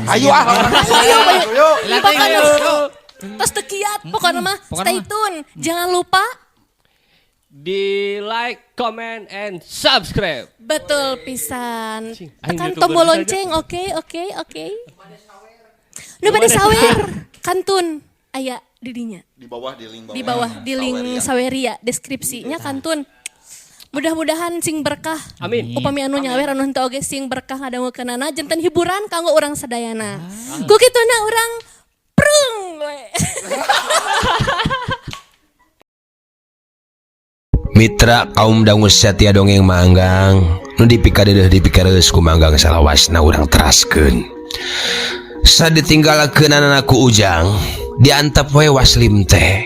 Ayo ah. Ayo, Ayo. Pokoknya tos teu kiat, pokoknya mah Pokoknya stay mah. tune. Jangan lupa Di like, comment, and subscribe. betul pisan. Cing, aing Tekan YouTuber tombol saja. lonceng, oke, oke, oke. Nu bade sawer, kantun aya di dinya. Di bawah di link bawah. Di bawah di link Saweria. Saweria deskripsinya kantun. Mudah-mudahan sing berkah. Amin. Upami anu nyawer anu henteu oge sing berkah ngadangukeunana janten hiburan kanggo urang sadayana. Ku kituna urang prung we. Mitra kaum dangu satia dongeng manggang nu dipikadeudeuh dipikareus ku manggang salawasna urang teraskeun. Saditinggalkeunana ku Ujang diantep we Waslim teh.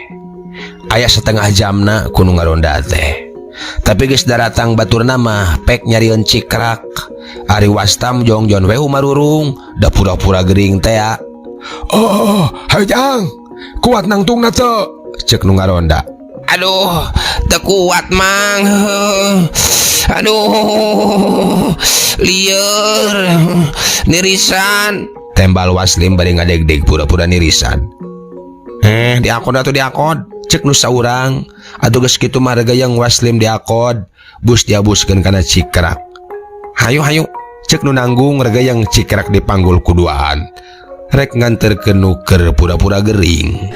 Aya setengah jamna ku nu ngaronda teh. Tapi geus daratang baturna mah pek nyarieun cikrak. Ari Wastam jongjon we humarurung da pura-pura gering teh. Oh, hayu Jang. Kuat nangtungna teu? Ceuk nu ngaronda. Aduh, teu kuat mang. Aduh, lieur, nirisan. Tembal Waslim bari ngadegdeg pura-pura nirisan. Diakod atuh diakod. Cek nu saurang. Atuh geus kitu mah regayang Waslim diakod. Bus diabuskeun kana cikrak. Hayu hayu, cek nu nanggung regayang cikrak dipanggul kuduaan. Rek nganterkeun nu keur pura-pura gering.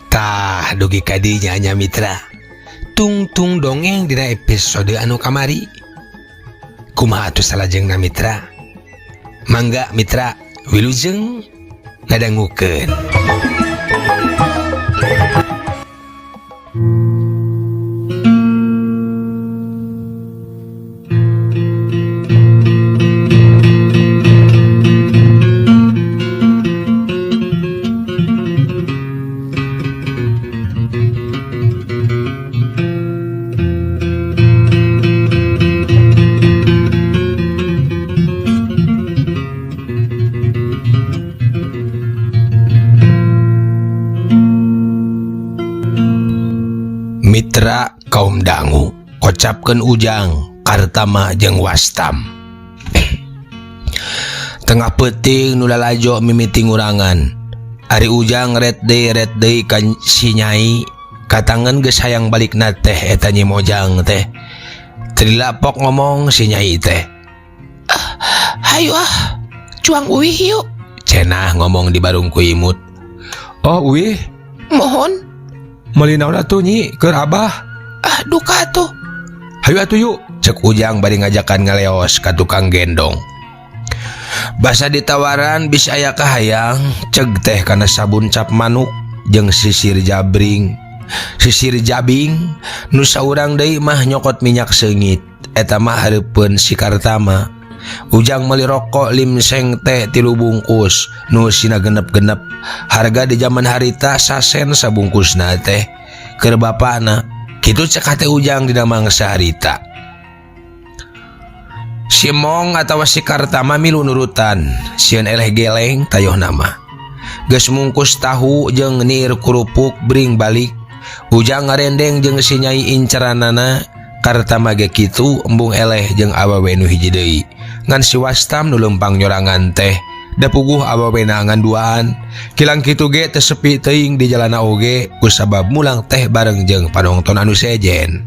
Tah dugi ka dinya nya mitra. Tungtung dongeng dina episode anu kamari. Kumaha atuh salajengna mitra? Mangga mitra wilujeng ngadangukeun. Mitra kaum dangu kocapkeun Ujang Kartama jeung Wastam. Tengah peuting nu lalajo mimiti ngurangan. Ari Ujang ret deui ka si Nyai katangen geus hayang balikna teh eta Nyi Mojang teh. Teu dilapok ngomong si Nyai teh. Ah, hayu ah, cuang uih yuk. Cenah ngomong di barung ku imut. Oh uih, mohon. Meuli naon atuh Nyi keur abah? Ah duka atuh. Hayu atuh yuk. Cek Ujang bari ngajakan ngaleos ka tukang gendong. Basa ditawaran bis aya kahayang ceg teh kana sabun cap manuk jeung sisir jabring. Sisir jabing nu saurang deui mah nyokot minyak seungit. Eta mah hareupeun si Kartama. Ujang meuli rokok limseng teh 3 bungkus nu sina genep-genep. Harga di zaman harita sasen sabungkusna teh keur bapana. Kitu cek hate Ujang dina mangsa harita. Si Mong atawa si Kartama milu nurutan, sieun eleh geleng tayoh nama. Geus mungkus tahu jeung nir kerupuk bring balik. Ujang ngarendeng jeung si Nyai inceranana. Kartama ge kitu embung eleh jeung awewe nu hiji deui. Ngan si Wastam nu lempang nyorangan teh da puguh awewena ngan duaan. Kilang kitu ge teu sepi teuing di jalana oge kusabab mulang teh bareng jeung panonton anu sejen.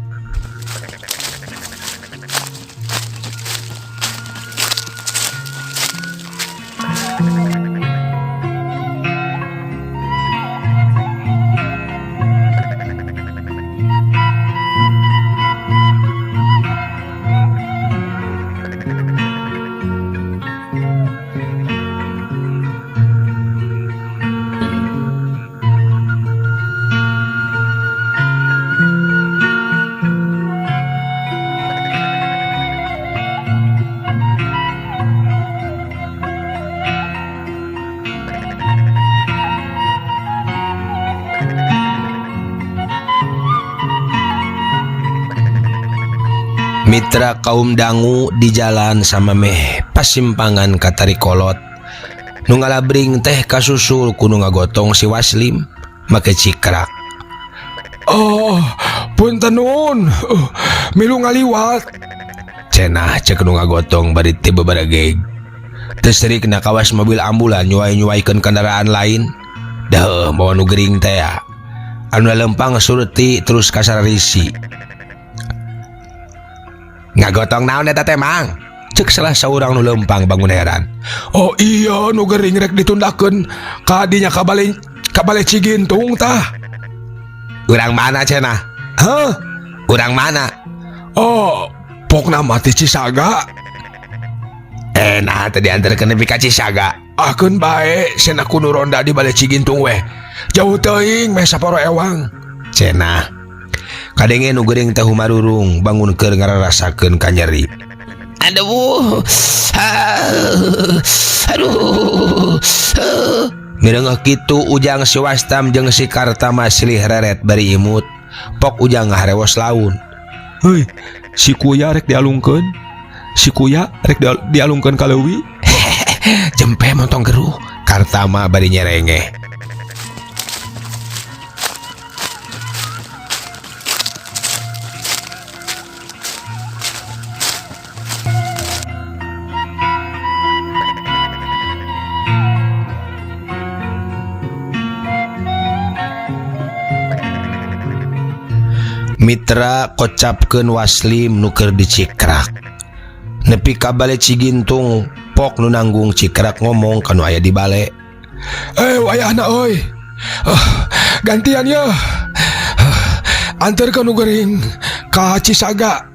Mitra kaum dangu di jalan sama meh pasimpangan katarikolot. Nu ngalabring teh kasusul ku nu ngagotong si Waslim make cikrak. Oh, punten nuhun. Milu ngaliwat. Cenah cek nu ngagotong bari teu beberegeg. Teu seurikna kawas mobil ambulan nyuai-nyuaikeun kendaraan lain. Deuh mawa nu gering teh. Anu lempang surti terus kasararisi. Ngagotong naon eta teh Mang? Cek salah saurang nu lempang bangun heran. Oh iya nu gering rek ditundakeun ka dinya ka bale Cigintung tah. Urang mana cenah? Hah? Urang mana? Oh, pokna mah ti Cisaga. Nah teh diantarkeun nepi ka Cisaga. Akeun bae cenah ku nu ronda di bale Cigintung weh. Jauh teuing meh saparo ewang. Cenah. Kadenge nu geuring teh humarurung bangun keur ngararasakeun ka nyeri. Aduh. Aduh. Mireungeuh kitu Ujang si Wastam jeung si Kartama silih reret bari imut. Pok Ujang ngaharewos laun. Heuy, si Kuya rek dialungkeun. Si Kuya rek dialungkeun ka leuwi. Jempe montong geruh. Kartama bari nyerengeh. Mitra kocapkeun Waslim nu keur dicikrak. Nepi ka bale Cigintung, pok nu nanggung cikrak ngomong ka nu aya di bale. Wayahna euy. Gantian ye. Anterkeun nu gering ka Cisaga.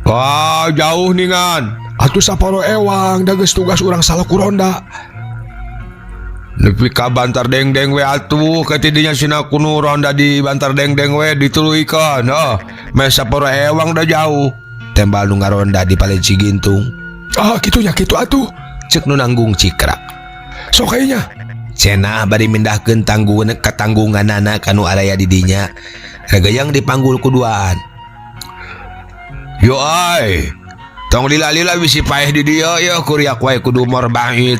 Wah, jauh ningan. Atuh saparo ewang da geus tugas urang salaku ronda. Nepi ka Bantar Dengdeng we atuh katidinya sina kunu ronda di Bantar Dengdeng we dituluykeun heuh. Meh saparo ewang da jauh. Tembal nu ngaronda di Pale Cigintung. Ah, kitu nya kitu atuh. Cek nu nanggung cikrak. Sok nya. Cenah bari mindahkeun tanggungan katanggunganana ka nu araya di dinya. Regeyang dipanggul kuduaan. Yo ai. Tong lila-lila bisi paeh di dieu yeuh kuriak wae kudu morbahit.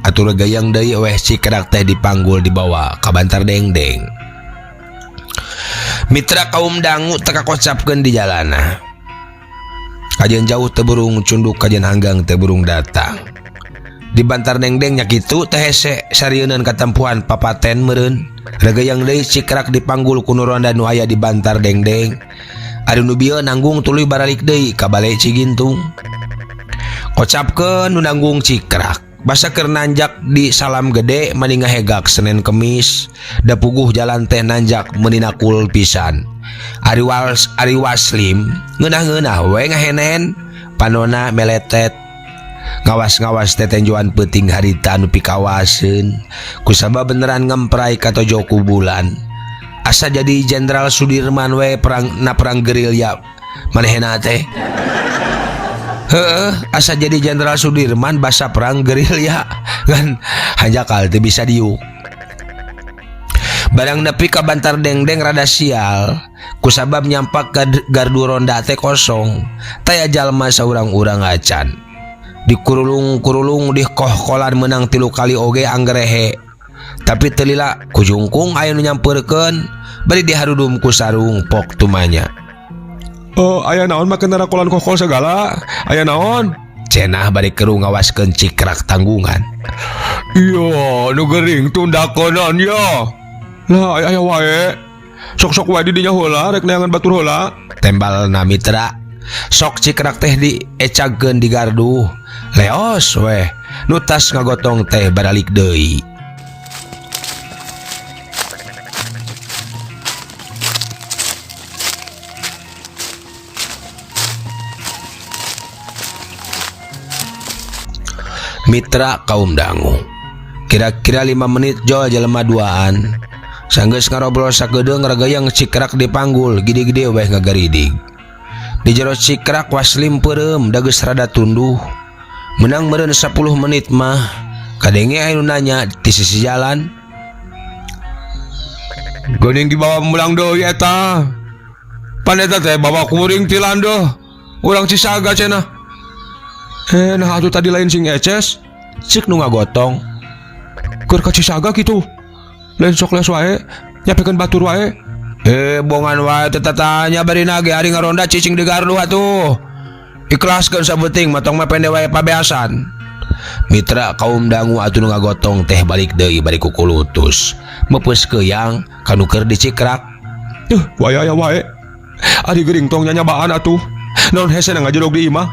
Atur gayang deui weh cikrak teh dipanggul dibawa ka Bantar Dengdeng. Mitra kaum dangu teu kakocapkeun di jalana. Kajian jauh teu burung cunduk kajian hanggang teu burung datang. Di Bantar Dengdeng nya kitu teh hese sarieuneun katempuhan papaten meureun. Regayang deui cikrak dipanggul ku nu ronda nu aya di Bantar Dengdeng. Ari nu bieu nanggung tuluy baralik deui ka bale Cigintung. Kocapkeun nu nanggung cikrak. Basa keur nanjak di Salam Gede mani ngahegak Senin Kemis, da puguh jalan teh nanjak meuninakul pisan. Ari Waslim ngeunah-ngeunah we ngahenen, panona meletet. Ngawas-ngawas teh tenjoan peuting harita nu pikawaseun, kusabab beneran ngemprai ka tojo bulan. Asa jadi Jenderal Sudirman we perang na perang gerilya manehna teh. Heeh, asa jadi Jenderal Sudirman basa perang gerilya kan hanjakal teu bisa diuk. Barang nepi ka Bantar Dengdeng rada sial, kusabab nyampak gardu ronda teh kosong, taya jalma saurang-urang acan. Dikurulung-kurulung dikohkolan menang 3 kali oge anggerehe. Tapi teu lila kujungkung aya nu nyampeurkeun, bari diharudum ku sarung pok tumanya. Oh, aya naon make narakolan kokol segala? Aya naon? Cenah bari keru ngawaskeun cikrak tanggungan. Iya, nu gering tundakeunnan ya. Lah aya wae. Sok-sok wae di dinya heula rek neangan batur heula. Tembalna mitra. Sok cikrak teh diecagkeun di gardu. Leos weh, nu tas ngagotong teh baralik deui. Mitra kaum dangu. Kira-kira 5 menit jol jelema duaan. Sanggeus ngarobrol sakedeung regeyang cikrak dipanggul gede-gede weh ngagaridig. Di jero cikrak Waslim peureum da geus rada tunduh. Menang meureun 10 menit mah kadenge aya nu nanya di sisi jalan. Geuning dibawa mulang deui eta. Pan eta teh bawa kuring ti landeuh. Urang Cisaga cenah. Nah atuh tadi lain sing eces. Cek nu ngagotong. Keur ka Cisaga kitu. Lain sok les wae, nyapekeun batur wae. Eh, bongan wae teu tatanya bari nage ari ngaronda cicing di gardu atuh. Ikhlaskeun sabeting mah tong mah pende wae pabeasan. Mitra kaum dangu atuh nu ngagotong teh balik deui bari kukulutus. Meupeus keuyang ka nu keur dicikrak. Tuh, wae aya wae. Ari geuring tong nyanyabaan atuh. Naon hese ngajedog di imah.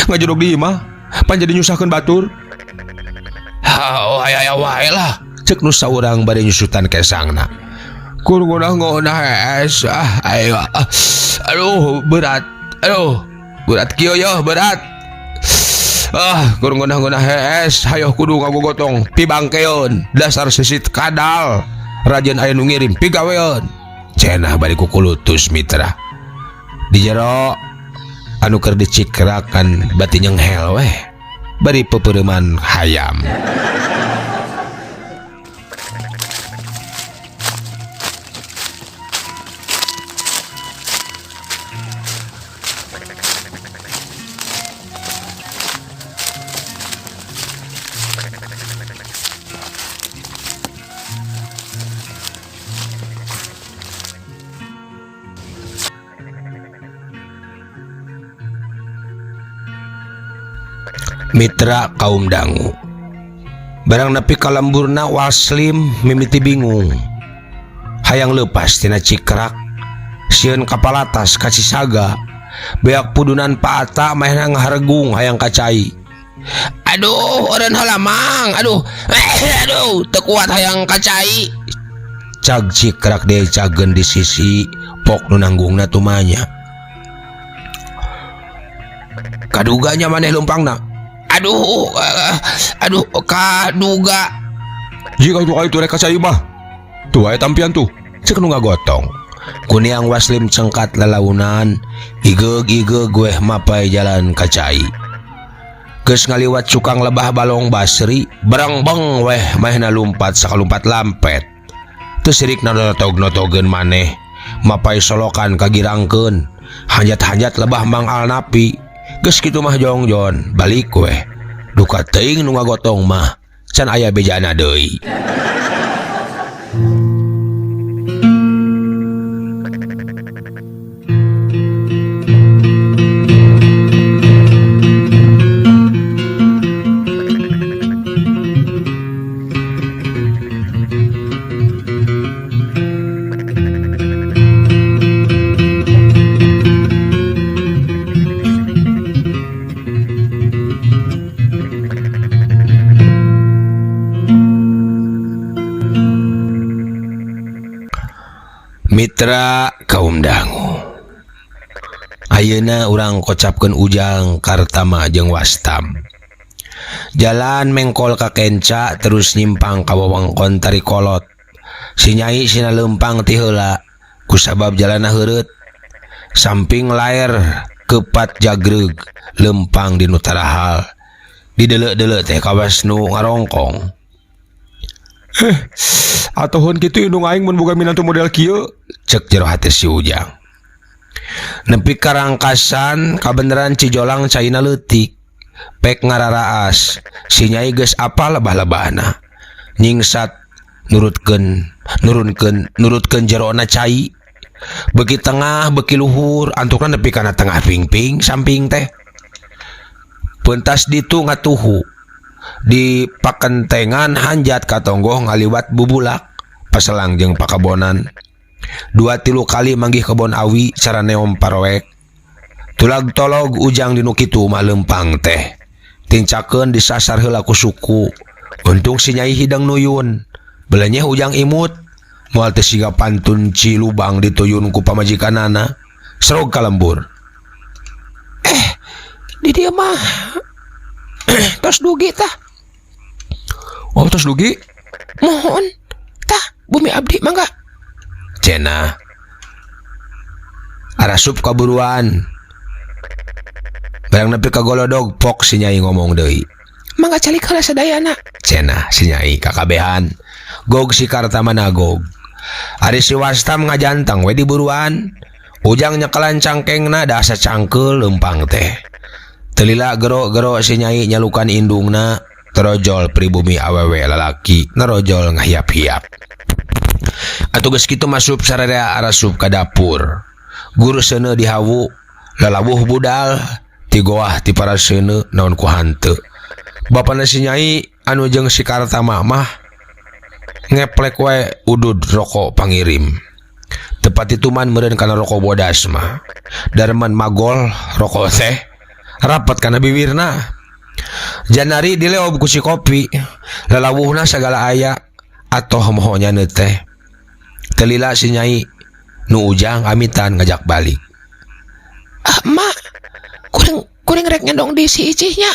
Ngajedog di imah, pan jadi nyusahkeun batur. Ha, oh, aya aya wae lah. Cek nu saurang bari nyusutan kesangna. Kur ngunah-ngunah hees. Ah, ayo. Ah, aduh, berat. Aduh, berat kieu yeuh, berat. Ah, kur ngunah-ngunah hees, hayoh kudu ngagogotong pibangkeun. Dasar sisit kadal. Rajin aya nu ngirim pigaweun. Cenah bari kukulutus mitra. Di jero anu keur dicikrakan bati nyenghel weh. Bari pepereuman hayam. Mitra kaum dangu. Barang nepi ka lemburna Waslim mimiti bingung. Hayang leupas tina cikrak, sieun kapalatas ka Cisaga. Beak pudunan paata mahna ngaharegung hayang ka cai. Aduh, eureun heula mang. Aduh, aduh, teu kuat hayang ka cai. Cag cikrak deui cageun di sisi pok nu nanggungna tumanya. Kaduganya maneh leumpangna. Aduh, aduh, kaduga. Jika itu itu rek ka cai mah. Tuh aya tampian tuh. Cek nu ngagotong. Kuniang Waslim cengkat lalaunan, igeug-igeug weh mapai jalan ka cai. Geus ngaliwat cukang lebah balong basri, berengbeng weh mahna lumpat sakalumpat lampet. Teu sirikna notog-notogeun maneh, mapai solokan kagirangkeun, hanjat-hanjat lebah Mang Alnapi. Geus kitu mah jongjon, balik weh. Duka teuing nu ngagotong mah, can aya bejana deui. Mitra kaum dangu. Ayeuna urang kocapkeun Ujang Kartama jeung Wastam. Jalan mengkol ka Kenca terus nyimpang ka wewengkon Tarikolot. Si Nyai sina leumpang ti heula kusabab jalanna heureut. Samping laer kepat jagreug leumpang di nu tarahal. Dideuleu-deuleu teh kawas nu ngarongkong. Atohun kitu indung aing mun boga minantu model kieu, cek jero hati si Ujang. Nepi karangkasan kabeneran Cijolang caina leutik. Pek ngararaas, si Nyai geus apal lebah-lebahna. Nyingsat nurutkeun, nurunkeun, nurutkeun jerona cai. Beki tengah, beki luhur, antukna nepi kana tengah pingping samping teh. Pentas ditu ngatuhu. Di pakentengan hanjat katonggoh ngaliwat bubulak paselang jeung pakabonan. 2-3 kali manggih kebon awi cara neom paroek. Tulag tolog Ujang dinu kitu mah leumpang teh. Tincakeun disasar heula ku suku. Untung si Nyai hidang nuyun. Belenyeh Ujang imut. Moal teh siga pantun Cilubang dituyun ku pamajikanana. Serog ka lembur. Di dieu mah tos dugi tah. Oh, tos dugi? Mohon tah bumi abdi mangga. Cenah. Arasup kaburuan. Barang nepi ka golodog pok si Nyai ngomong deui. Mangga calik heula sadayana. Cenah si Nyai kakabehan. Gog si Kartama nagog. Ari si Wastam ngajantang we di buruan. Ujang nyekelan cangkengna dasa cangkeul leumpang teh. Telila gero-gero si Nyai nyalukan indungna. Terojol pribumi awewe lalaki narojol ngahiap-hiap. Atuh geus kitu masup sararea arasup ka dapur. Guru seuneu dihawu lalawuh budal ti goah ti para seuneu naon ku hanteu. Bapana si Nyai anu jeung si Kartama mah ngeplek wae udud rokok pangirim. Tepat ituman meureun kana rokok bodas mah. Darman magol rokok teh rapat kana biwirna. Janari dileob ku si kopi. Lalawuhna sagala aya atoh moho nyaneut teh. Teu lila si Nyai nu Ujang amitan ngajak balik. Ah, mak, kuring rek ngendong di si Icihnya.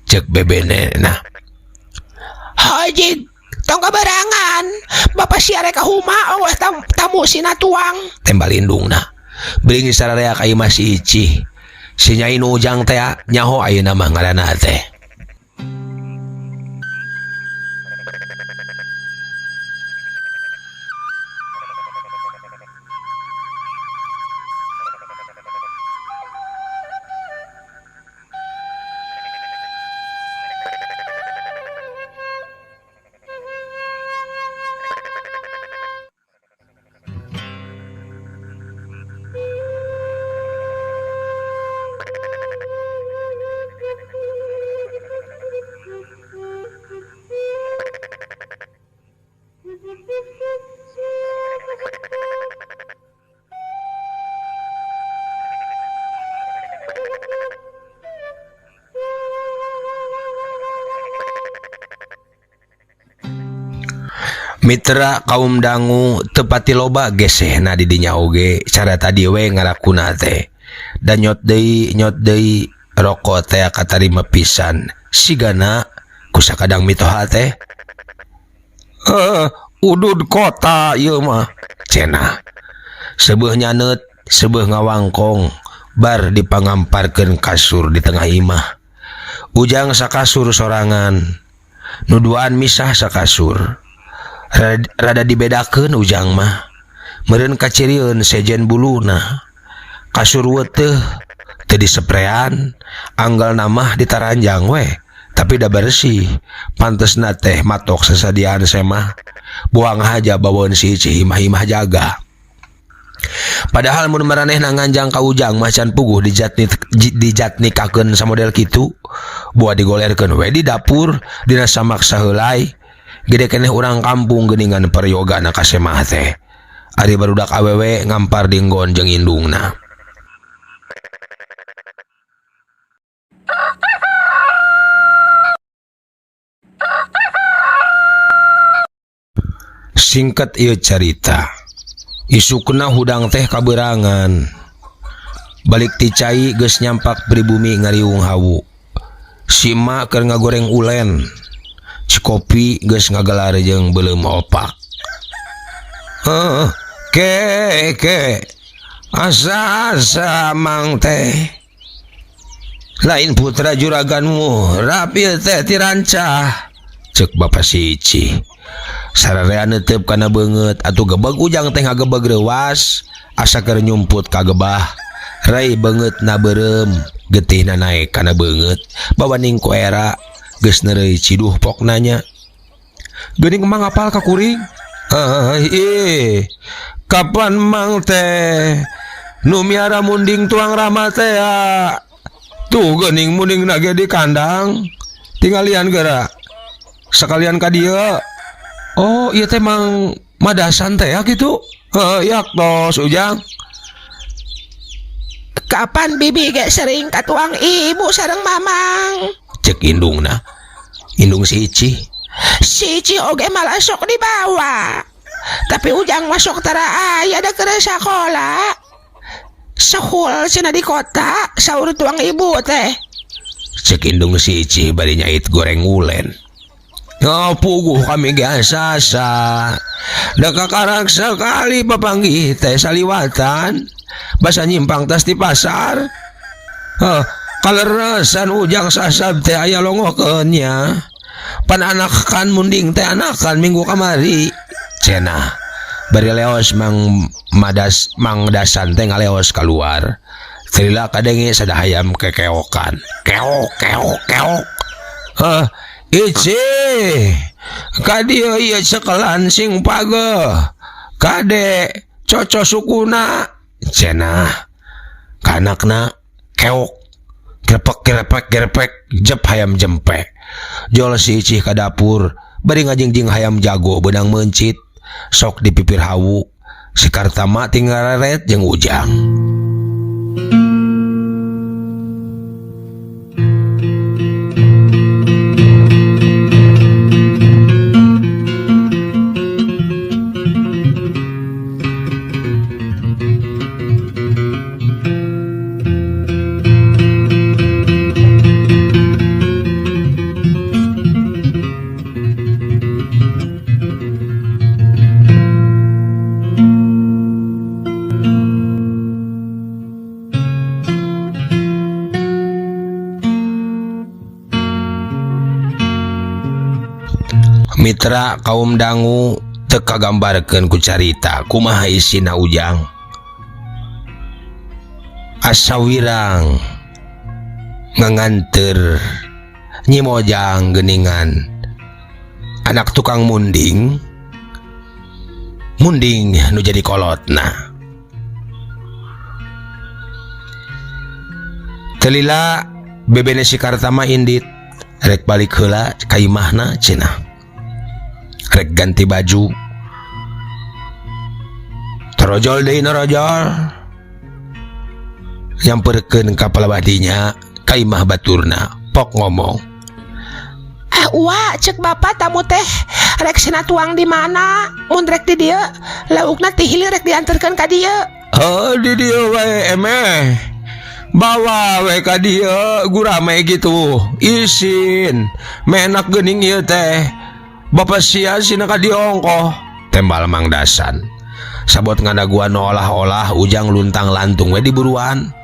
Cek bebene nah. Hojig, tong kabarangan. Bapak si arek ka huma eueuh tamu sina tuang. Tembal indungna. Beuring sararea ka imah si Icih. Si Nyai nu Ujang teh nyaho ayeuna mah ngaranna teh. Mitra kaum dangu tepati loba gesehna di dinya oge cara tadi we ngarakuna teh dan nyot deui rokok teh katarima pisan sigana ku sakadang mitoha teh udud kota ieu mah cenah seubeuh nyaneut seubeuh ngawangkong bar dipangamparkeun kasur di tengah imah Ujang sakasur sorangan nu duaan misah sakasur rada dibedakeun Ujang mah meureun kacirieun sejen buluna kasur weteuh teu diseprean anggal namah ditaranjang we tapi da bersih pantesna teh matok sasadian semah buang haja bawaeun si Icih imah-imah jaga padahal mun maranehna nganjang ka Ujang mah can puguh dijatnikakeun samodel kitu buah digolerkeun we di dapur dina samak saheulai gede keneh urang kampung geuningan peryogana ka semah teh ari barudak awewe ngampar dinggon jeung indungna. Singkat ieu carita isukna hudang teh kaberangan balik ti cai geus nyampak pribumi ngariung hawu si emak keur ngagoreng ulen Cikopi geus ngagelar jeung beuleum opak. Ke asa-asa mang teh lain putra juraganmu rapi teh tirancah cek bapa si Icih. Sararea neuteup kana beungeut atuh gebeg Ujang teh ngagebeg reuwas asa keur nyumput ka gebah rai beungeutna beureum getihna naek kana beungeut bawaning ku era geus neureuy ciduh pokna nya. Geuning emang apal ka kuring? Kapan mang teh nu miara munding tuang rahmat teh ya? Tuh geuning munding nage di kandang tinggalian geura sekalian ka dieu. Oh ieu teh mang madasan teh ya kitu? Heuh yak tos Ujang. Kapan bibi ge sering ka tuang ibu sareng mamang? Cek indungna. Indung si Icih. Si Icih oge malah sok dibawa. Tapi Ujang masuk tara aya da keur sakola. Sehul cenah di kota saur tuang ibu teh. Cek indung si Icih bari nyait goreng ulen. Oh, puguh kami ge asa-asa. Da kakarak sekali papanggih teh saliwatan. Basa nyimpang tas di pasar. Heuh, kaleresan Ujang sasab teh aya longokeun nya. Pan anakan munding teh anakan minggu kamari. Cenah. Bari leos mang madas mang dasan teh ngaleos keluar. Trila kadenge sada hayam kekeokan. Keok keok keok. Heuh, Icih ka dieu ieu cekelan sing pageuh kade coco sukuna cenah ka anakna keok grepek grepek grepek jep hayam jempe jol si Icih ka dapur bari ngajingjing hayam jago beunang meuncit sok di pipir hawu si Kartama tinggal reret jeung Ujang. Mitra kaum dangu teu kagambarkeun ku carita kumaha isina Ujang. Asa wirang nganganteur Nyi Mojang geuningan anak tukang munding munding nu jadi kolotna. Teu lila bebene si Kartama indit rek balik heula ka imahna cenah. Rek ganti baju torojol deui norojol nyamperkeun ka palabadinya ka imah baturna pok ngomong ah uwa cek bapak tamu teh rek sena tuang di mana mun rek di dieu laukna ti hilir rek dianterkeun ka dieu heuh di dieu wae emeh bawa we ka dieu gurame gitu isin menak geuning ieu teh Bapak sia sina ka diongkoh tembal Mang Dasan sabot ngadaguan olah-olah Ujang luntang lantung we di buruan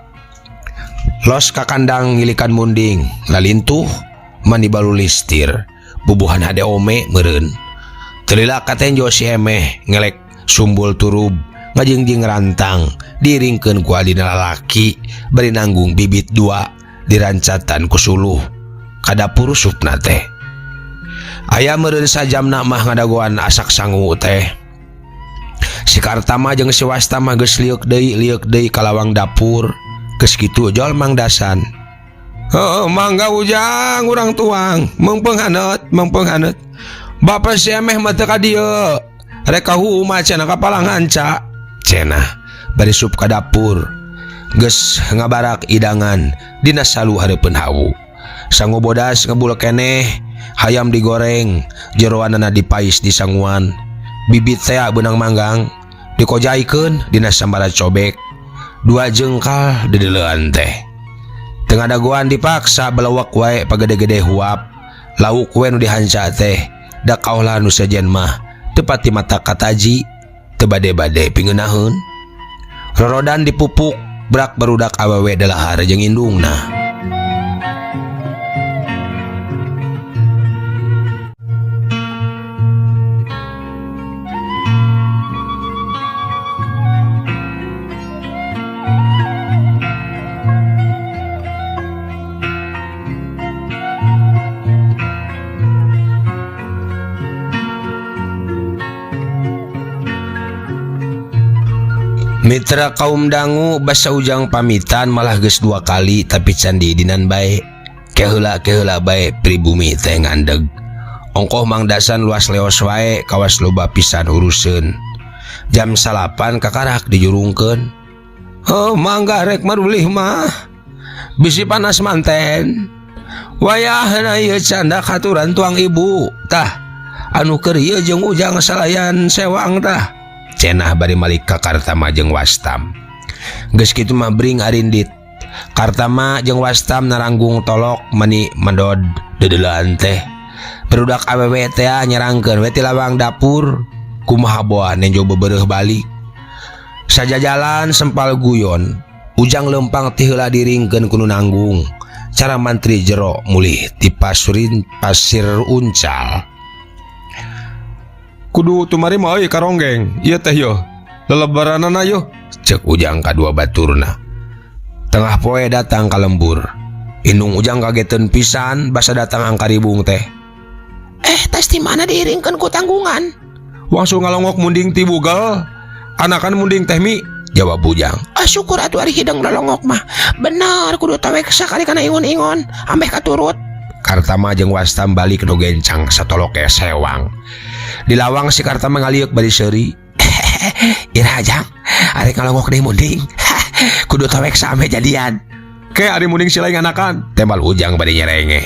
los ka kandang ngilikan munding lalintuh mani balulistir bubuhan hade ome meureun teu lila katenjo si emeh ngelek sumbul turub ngajingjing rantang diringkeun ku adina lalaki bari nanggung bibit dua dirancatan ku suluh ka dapur supna teh. Aya meureun sajamna mah ngadagoan asak sangu teh. Si Kartama jeung si Wastama geus lieuk deui ka lawang dapur. Geus kitu jol Mang Dasan. Heuh mangga Ujang urang tuang meungpeung haneut meungpeung haneut. Bapa si emeh mah teu ka dieu. Rek ka huuma cenah ka palanganca. Cenah bari sup ka dapur. Geus ngabarak idangan dina salu hareupeun hawu. Sangu bodas ngebul keneh hayam digoreng jeroanana dipais di sanguan bibit tea beunang manggang dikojaikeun dina sambara cobek dua jengkal dideulean teh teu ngadagoan dipaksa belewek wae pagede-gede huap lauk we nu dihanca teh da kaolah nu sejen mah teu pati mata kataji teu bade-bade pingeunaheun rorodan dipupuk brak barudak awewe dalahar jeung indungna. Mitra kaum dangu basa Ujang pamitan malah geus dua kali tapi can diidinan bae. Keheula-keheula bae pribumi teh ngandeg. Ongkoh Mang Dasan luas leos wae kawas loba pisan uruseun. Jam 9 kakarak dijurungkeun. Heuh mangga rek marulih mah. Bisi panas manten. Wayahna ieu canda katuran tuang ibu. Tah anu keur ieu jeung Ujang salayan sewang tah. Cenah bari malik ka Kartama jeung Wastam. Geus kitu mah bring arindit. Kartama jeung Wastam naranggung tolok mani mendod dedeulean teh. Barudak awewe teh nyerangkeun we ti lawang dapur. Kumaha boa nenjo bebereuh balik. Sajajalan sempal guyon, Ujang lempang ti heula diringkeun ku nu nanggung. Cara mantri jero mulih ti pasurin pasir uncal. Kudu tumari mah euy karonggeng. Ieu teh yo. Lelebaranana yo. Cek Ujang kadua baturna. Tengah poe datang ka lembur. Indung Ujang kageteun pisan basa datang angkaribung teh. Eh, tas di mana diiringkeun ku tanggungan? Wangsul ngalongok munding ti bugel. Anakan munding teh mi, jawab Ujang. Ah, syukur atuh ari hidung lolongok mah. Bener kudu tawek sakali kana ingon-ingon, ambeh katurut. Kartama jeung Wastam balik nu gencang satoloke sewang. Di lawang si Kartama ngaliuk bari seuri. Iraha Jang, ari ngalongok deui munding. Kudu tawek sampe jadian. Ke ari munding sila nganakan, tembal Ujang bari nyerenge.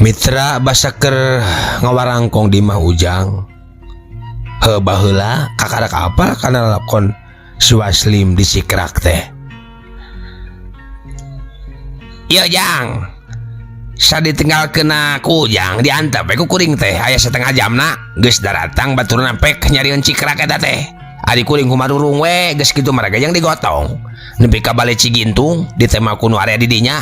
Mitra basa keur ngawarangkong di imah Ujang. Heuh baheula kakarak apa kana lalakon si Waslim di Cikrak teh. Ieu Jang, saditinggalkeunna ku Ujang diantep we ku kuring teh aya satengah jamna geus daratang baturna pek nyarieun Cikrak eta teh. Ari kuring kumarurung we geus kitu mah ragajang digotong. Nepi ka bale Cigintung ditema ku nu area di dinya.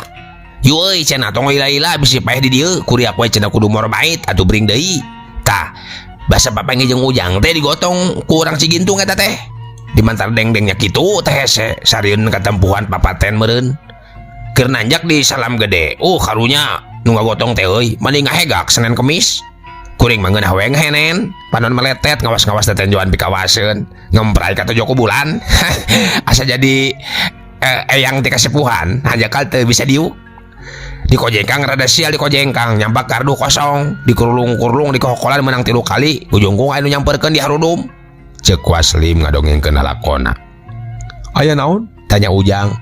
Yu euy cenah tong lila-lila bisi paeh di dieu kuriak we cenah kudu morbait atuh bring deui. Tah basa papanggih jeung Ujang teh digotong ku urang Cigintung eta teh. Di mantar dengdengnya kitu teh hese sarieun katempuhan papaten meureun. Keur nanjak di salam gede. Karunya nu ngagotong teh euy mani ngahegak Senin Kemis. Kuring mah ngeunah we ngahenen, panon meletet ngawas-ngawas tetenjoan pikawaseun, ngemprai ka tojo bulan. Asa jadi eyang teh kasepuhan, hanjakal teu bisa diuk. Dikojengkang rada sial dikojengkang, nyampak gardu kosong, dikurulung-kurulung dikohokolan menang 3 kali, ujungkung aya nu nyamperkeun di harudum. Ceuk Waslim ngadongengkeun lalakona. Aya naon? Tanya Ujang.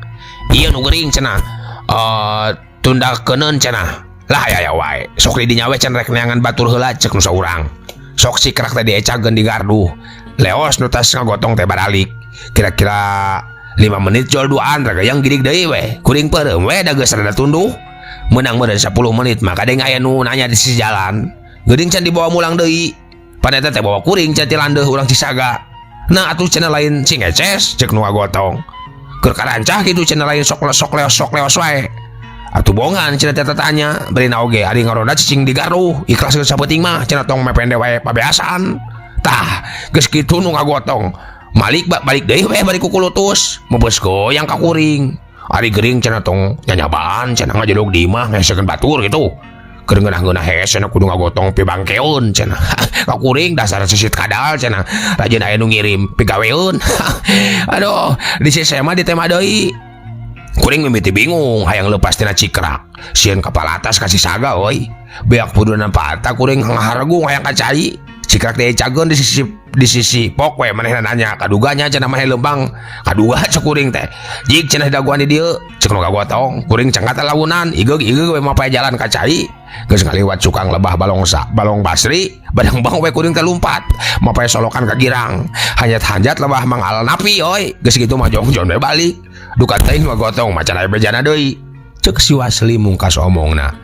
Ieu nu gering cenah. Tundakeuneun cenah. Lah aya aya wae. Sok di dinya we cenah rek neangan batur heula ceuk nu saurang. Sok sikrak teh diecageun di gardu. Leos nu tas ngagotong teh baralik. Kira-kira 5 menit jol duaan ragayang gidig deui we. Kuring peureum we da geus rada tunduh. Menang meureun 10 menit mah kadeng aya nu nanya di sisi jalan. Geuning can dibawa mulang deui. Pan eta teh bawa kuring can ti landeuh urang Cisaga. Nah atuh cenah lain cing eces ceuk nu ngagotong. Keur karancah kitu cenah lain sok sok leos sok leos wae. Atuh bongan cenah teh tanya, beri oge ari ngaronda cicing di gardu, ikhlas geus sapeuting mah cenah tong mepende wae pabeasan. Tah, geus kitu nu ngagotong. Malik balik deui we bari kukulutus, meubeus goyang ka kuring. Ari gering cenah tong nyanyabaan cenah ngajedog di imah ngesekeun batur gitu. Keur ngeunah-ngeunah hese cenah kudu ngagotong pibangkeun cenah. Ka kuring dasar sisit kadal cenah. Rajin aya nu ngirim pigaweun. Aduh, di sisih mah ditema deui. Kuring mimiti bingung hayang leupas tina cikrak. Sieun kapal atas ka Cisaga euy. Beak pudunan patah kuring ngahargung hayang ka cai. Cikrak diecageun di sisi pok we manehna nanya kaduganya cenah maneh leumpang kaduga cek kuring teh. Jik cenah daguan di dieu cek nu kagotong kuring cengkat launan igeug-igeug we mapae jalan ka cai. Geus ngaliwat cukang lebah balong sa, balong basri badang bang we kuring teh lumpat mapae solokan ka girang. Hanjat-hanjat lebah mangal napi euy. Geus kitu mah jongjon we balik. Duka teuing nu kagotong macan aya bejana deui. Cek si Wasli mungkas omongna.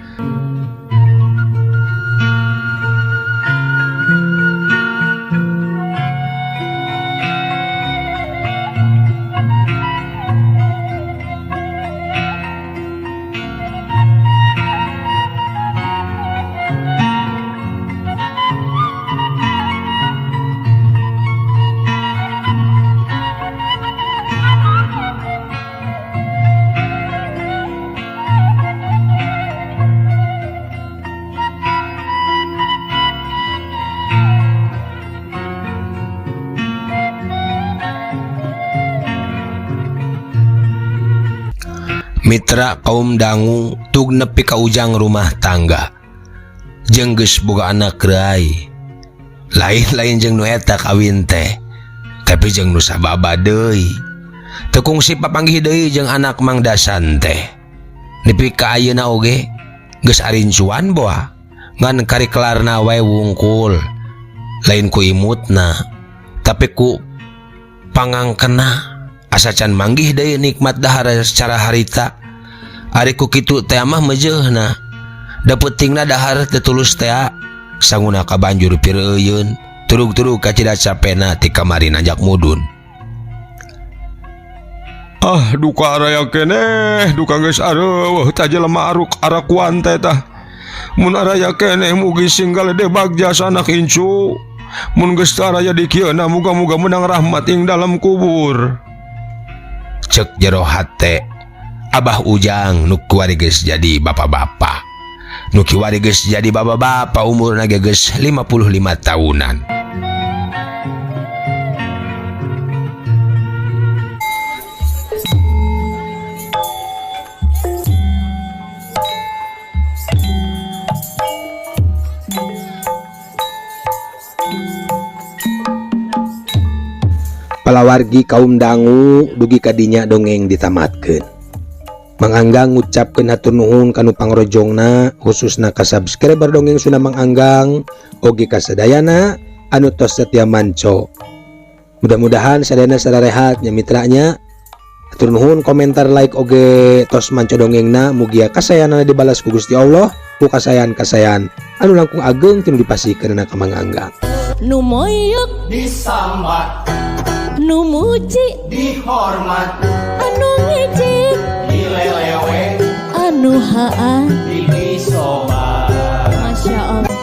Mitra kaum dangu tug nepi ka ujang rumah tangga. Jeung geus boga anak reuai. Lain-lain jeung nu eta kawin teh, tapi jeung nu sababa deui. Teu kungsi papanggih deui jeung anak Mang Dasan teh. Nepi ka ayeuna oge geus arincuan boa, ngan kari kelarna wae wungkul. Lain ku imutna, tapi ku Pangangkena asa can manggih deui nikmat dahar secara harita. Ari ku kitu teh mah meujeuhna. Da peutingna dahar teu tulus teh sanguna kabanjur pireuyeun turug-turug kacida capena ti kamari nanjak mudun. Ah duka araya keneh duka geus areuweuh tah jelema aruk arakuan teh tah. Mun araya keneh mugi sing galedeh bagja sanak incu. Mun geus teu araya di kieuna muga-muga menang rahmat ing dalam kubur. Cek jero hate Abah Ujang nu kiwari geus jadi bapak-bapak. Nu kiwari geus jadi bapak-bapak umurna ge geus 55 tahunan. Palawargi kaum dangu dugi kadinya dongeng ditamatkeun. Mang Anggang ngucapkeun hatur nuhun kanu pangrojongna khususna ka subscriber dongeng Sunda Mang Anggang oge ka sadayana anu tos setia manco. Mudah-mudahan sadayana sararehat nya mitranya. Hatur nuhun komentar like oge tos manco dongengna mugia kasayanana dibalas ku Gusti Allah ku kasayan-kasayan anu langkung ageng tinu dipasihkeunana ka Mang Anggang. Nu moyok disambat, nu muji dihormat, anu ngejek dilelewe, anu haa disobat. Masya Allah.